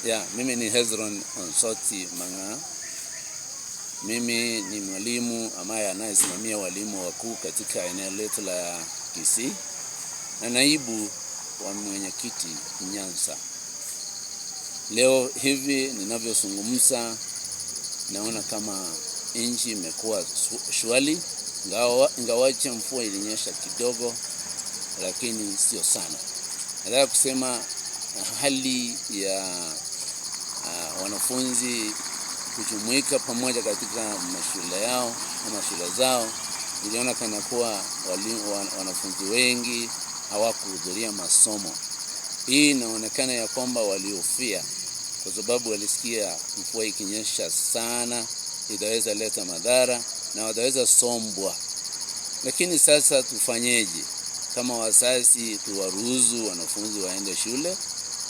Yeah, mimi ni Hezron Onsoti Mang'a. Mimi ni mwalimu ambaye anayesimamia walimu wakuu katika eneo letu la Kisii na naibu wa mwenyekiti Nyanza. Leo hivi ninavyozungumza, naona kama nchi imekuwa shwari, ingawaje mvua ilinyesha kidogo, lakini sio sana. Nataka kusema hali ya wanafunzi kujumuika pamoja katika mashule yao ama shule zao, niliona kana kuwa wanafunzi wengi hawakuhudhuria masomo. Hii inaonekana ya kwamba walihofia, kwa sababu walisikia mvua ikinyesha sana itaweza leta madhara na wataweza sombwa. Lakini sasa tufanyeje? Kama wazazi, tuwaruhusu wanafunzi waende shule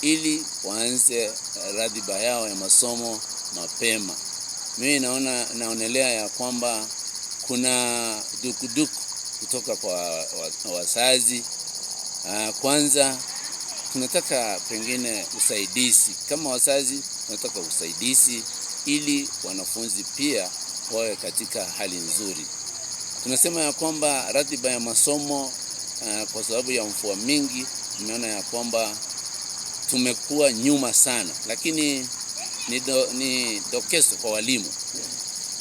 ili waanze ratiba yao ya masomo mapema. Mimi naonelea ya kwamba kuna dukuduku kutoka kwa wazazi. Kwanza tunataka pengine usaidizi kama wazazi, tunataka usaidizi ili wanafunzi pia wawe katika hali nzuri. Tunasema ya kwamba ratiba ya masomo kwa sababu ya mvua mingi, tumeona ya kwamba tumekuwa nyuma sana, lakini ni dokezo kwa walimu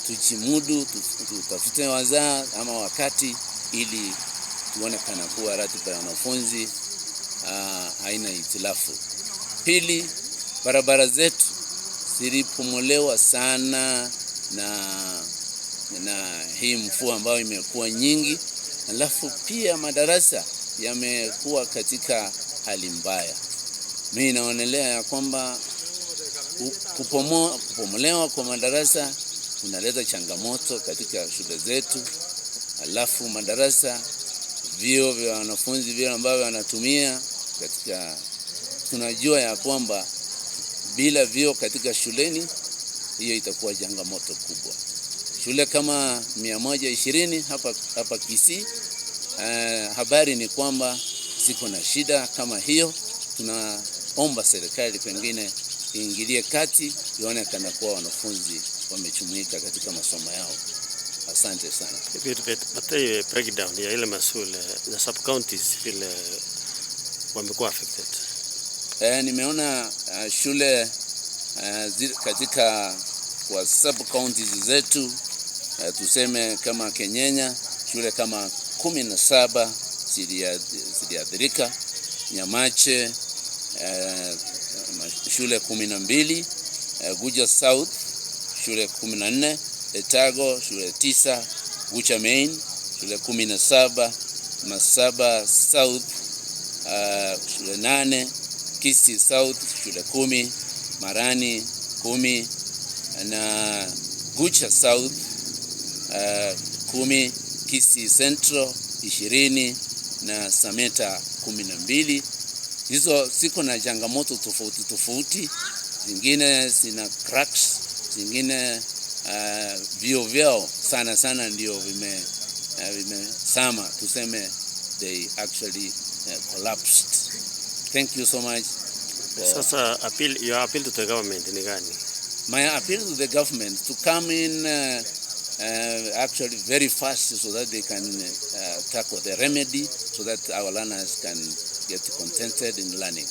tujimudu, tutafute wazaa ama wakati ili tuone kana kuwa ratiba ya wanafunzi haina hitilafu. Pili, barabara zetu zilipomolewa sana na hii mvua ambayo imekuwa nyingi, alafu pia madarasa yamekuwa katika hali mbaya. Mimi naonelea ya kwamba kupomolewa kwa madarasa kunaleta changamoto katika shule zetu, alafu madarasa, vyoo vya wanafunzi vile ambavyo wanatumia katika, tunajua ya kwamba bila vyoo katika shuleni, hiyo itakuwa changamoto kubwa. Shule kama 120 hapa Kisii, habari ni kwamba ziko na shida kama hiyo. Tunaomba serikali pengine iingilie kati, ione kana kuwa wanafunzi wamejumuika katika masomo yao. Asante sana. Tupatie breakdown ya ile mashule na sub counties vile wamekuwa affected. Nimeona shule katika kwa sub counties zetu, tuseme kama Kenyenya, shule kama 17 ziliathirika, Nyamache shule 12, Gucha South shule 14, Etago shule 9, Gucha Main shule 17, Masaba South shule 8, Kisii South shule 10, Marani 10 na Gucha South 10, Kisii Central 20 na Sameta 12. Hizo ziko na changamoto tofauti tofauti, zingine zina cracks, zingine vyoo vyao sana sana ndio vimesama, tuseme they actually collapsed. Thank you so much. Sasa appeal, your appeal to the government ni gani? My appeal to the government to come in actually very fast so that they can tackle the remedy so that our learners can get contented in learning.